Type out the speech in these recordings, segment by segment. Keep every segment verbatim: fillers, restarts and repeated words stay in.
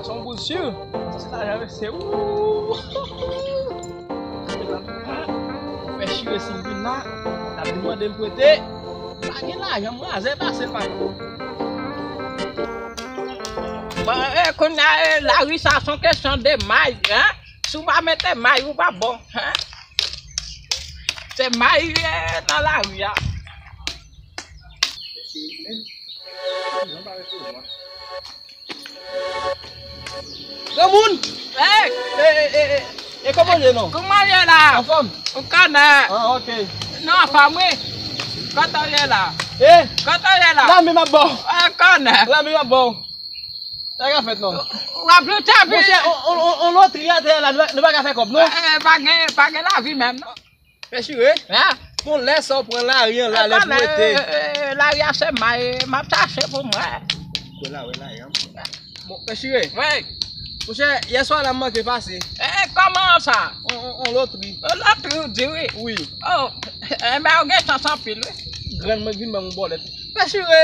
Se yon boul si. Se lajan mesye. Ou fè chire si l vin la, l ap vin mande m prete. M pa gen lajan, m razè pase l pa. Bon, e, kounye a, e, lari sa se yon kesyon de may, en. Si w pa mete may, ou pa bon, en. Se may, e, nan lari a. Granmoun! Hey! E, e, e, e, e kòman w ye non? Kòman w ye la? Anfòm? Ou konnen. Ah, ok. Non, anfòm wi. Kote w ye la? Eh? Kote w ye la? Lame m ap ba w. Ah, konnen. Lame m ap ba w. Sa ka fèt non? W ap lute pi. Monchè, on, on, on, on lotri atè la, nou pa, nou pa ka fè kòb non. Eh, pa gen, pa gen lavi menm non. Pè Chire, hein? Bon, lè sa w pran lari an la, lè pou rete. Eh, eh, lari a se may, m ap chache pou mwen. Wè la, wè la, hein? Bon, Pè Chire. Wi. Monchè, yè swa la m manke pase. Eh, kòman sa? On, on, on lotri. On lotri, ou di wi? Wi. Oh, enben, ou gen chans anpil, wi. Grann mwen k vin ban m yon bòlèt. Pè Chire,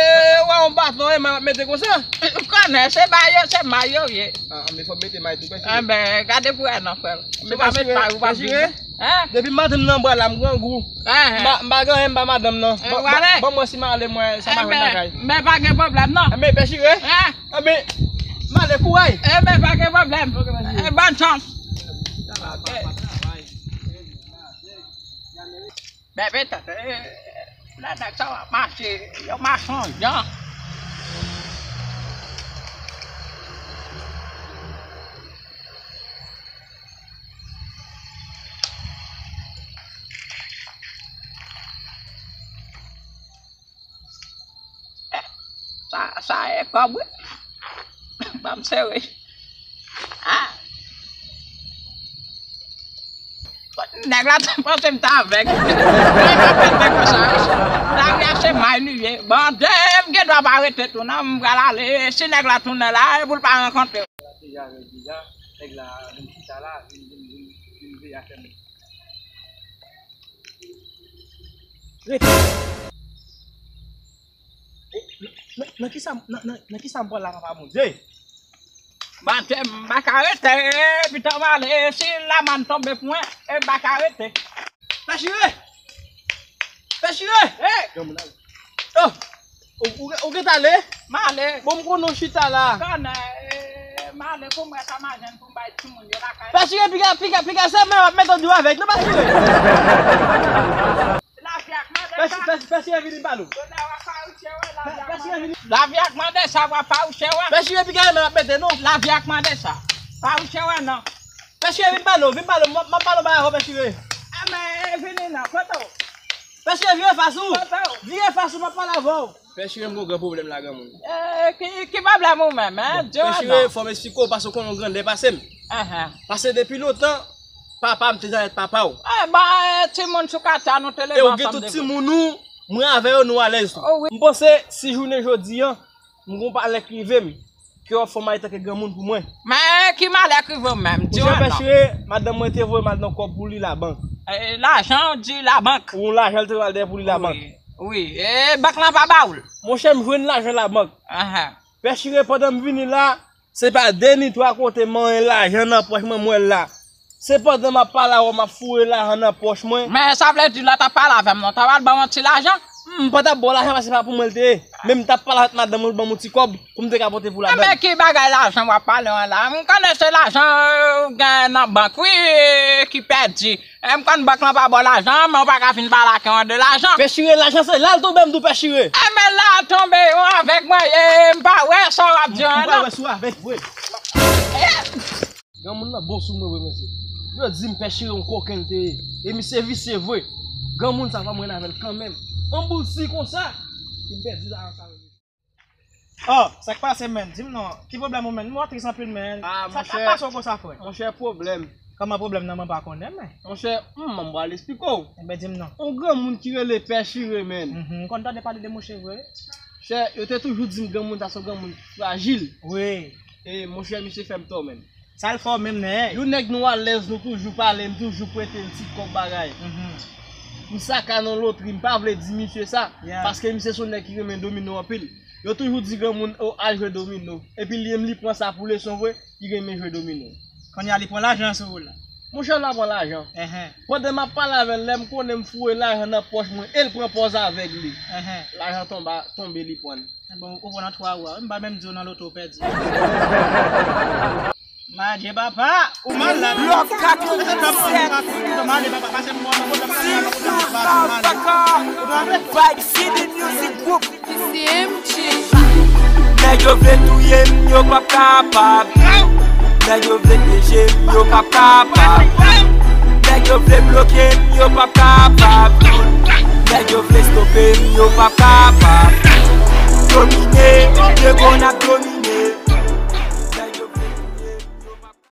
w a yon baton, e, m ap mete konsa. Ou konnen, se may yo, se may yo ye. Ah, men fò m mete may tou, Pè Chire. Enben, gade pou wè non, frè. Se pa met may ou pa vin. Hein? Depi maten m nan bwa la, m grangou. Hein, hein. M pa, m pa gen anyen, m pa madanm nan. Eh, ban, ban, ban mwen si m ale, mwen, sa m a jwenn lakay. Men pa gen pwoblèm, non. Enben, Pè Chire. Hein? Enben, m ale, kouray. Enben, pa gen pwoblèm. Ok, Pè Chire. Eh, bòn chans. Ok. Bebe tante, eh, lè nèg sa yo ap mache, yo mache yon jan. Eh, sa, sa e kòb wi. Ban m sere. Ah. Nèg la te panse m t avèg. Nèg la panse konsa. Lari a se may li ye. Bon, de, m gen dwa pa rete tou non, m pral ale. Si nèg la tounen la, e pou l pa rankontre. Deja, deja, nèg la vin chita la, vin, vin, vin, vin veye afè m. Rete. Nan, nan, nan kisa, nan, nan, nan kisa m pral la, papa Bondye? Batè m pa ka rete, pita m ale, si lamann tonbe pou mwen, e m pa ka rete. Pè Chire! Pè Chire! Hey! Oh! Ou, ou, ou gentan ale? M ale. Bon, m konnen w chita la. Konnen, eh, m ale pou m wè sa m a jwenn pou m bay timoun yo lakay. Pè Chire, piga, piga, piga, se mwen w ap mete w di w avèg non, Pè Chire. Lavi ak mande sa. Pè Chire, vini m pale w. Lavi ak mande sa, w ap fawouche wè. Pè Chire, piga, mwen w ap mete non. Lavi ak mande sa. Fawouche wè non. Pè Chire, vin pale w, vin pale w, m ap, m ap pale w bagay avè w, Pè Chire. Enben, vini non, kote w? Pè Chire, vire fas ou. Kote w? Vire fas ou, m ap pale avè w. Pè Chire, m gon gran pwoblèm la, granmoun. Eh, ki, ki pwoblèm ou menm, hein? Bon, Pè Chire, fò m esplike w, paske w konnen w grandè pase m. Ahan. Paske depi lontan, papa m te zanmèt papa w. Eh, ba, eh, timoun sou katye a, nou te leve ansanm depi. E w gen tout timoun ou, mwen avè yo, nou alèz tou. Oh, wi. M panse, si jounen jodi a, m gon malè k rive m, ke w ap fè w mache tanke granmoun pou mwen. Men ki malè k rive w menm? Di w non. Monchè Pè Chire, madanm mwen te voye m al nan kòb pou li labank. Eh, lajan, w di labank. Yon lajan l te voye al dèyè pou li labank. Wi, wi. E bank lan pa ba w l? Monchè, m jwenn lajan labank. Ahan. Pè Chire, pandan m vini la, se pa de ni twa kote m manyen lajan nan pòch mwen, m wè l la. Se pandan m ap pale avè w, m ap foure lajan nan pòch mwen. Men sa vle di lè w t ap pale avè m non, w ta pral ban m yon ti lajan? M pa t ap ba w lajan paske se pa pou mwen l te ye. Men m t ap pale avèk madanm mwen pou l ban m yon ti kòb pou m te ka pote pou ladann. Enben ki bagay lajan w ap pale an la? M konnen se lajan, euh, w gen nan bank wi, ki pèdi. E m konn bank lan pa ba w lajan, men w pa ka vin pale ak yon de lajan. Pè Chire, lajan se la l tonbe, m di w Pè Chire. Enben la l tonbe, yon avèg mwen ye, m pa wè sa w ap di an non. M pa wè si w avèg vre. Granmoun nan bon sou mwen vre mesye. Yo di m Pè Chire yon koken l te ye. E misye visye vre. Granmoun sa fò m rele avè l kanmenm. Yon boul si konsa. Li pèdi lajan sa vre. Oh, sa k pase menn? Di m non. Ki pwoblèm ou menn? M wè w tris anpil menn. Ah, sa k ap pase w konsa frè? Monchè, pwoblèm. Kòman pwoblèm nan mwen pa konnen men? Monchè, hmm, m pral esplike w. Enben di m non. Yon granmoun ki rele Pè Chire menn. Mhm, m konn tande pale de mouche vre. Chè, yo te toujou di m granmoun sa se yon granmoun frajil. Wi. E monchè, misye fè m tò menn. Sa l fè w menm nèg? Yon nèg nou alèz, nou toujou pale, m toujou prete l ti kòb bagay. Mhm. M saka nan lotri, m pa vle di misye sa, paske misye se yon nèg ki renmen domino anpil. Yo toujou di granmoun o al jwe domino. Epi li menm li pran sa pou leson vre. ki renmen jwe domino. Kounye a li pran lajan sou ou la. Monchè, l ap pran lajan. Enhen. Pandan m ap pale avè l, lè m konnen m foure lajan nan pòch mwen e l pran pòz avèg li. Enhen. Lajan tonbe, tonbe li pran l. Bon, ou pran nan twa ou a. M pa menm di w nan loto ou pèdi. Madje papa, ou malad. Love katrevennsèt. Madje papa, pase m bon nan pwoblèm. Vibe City Music Group. C M G. Nèg yo vle touye m, yo p ap kapab. Nèg yo vle pyeje m, yo p ap kapab. Nèg yo vle bloke m, yo p ap kapab. Nèg yo vle stope m, yo p ap kapab. Domine, de bon ap domine.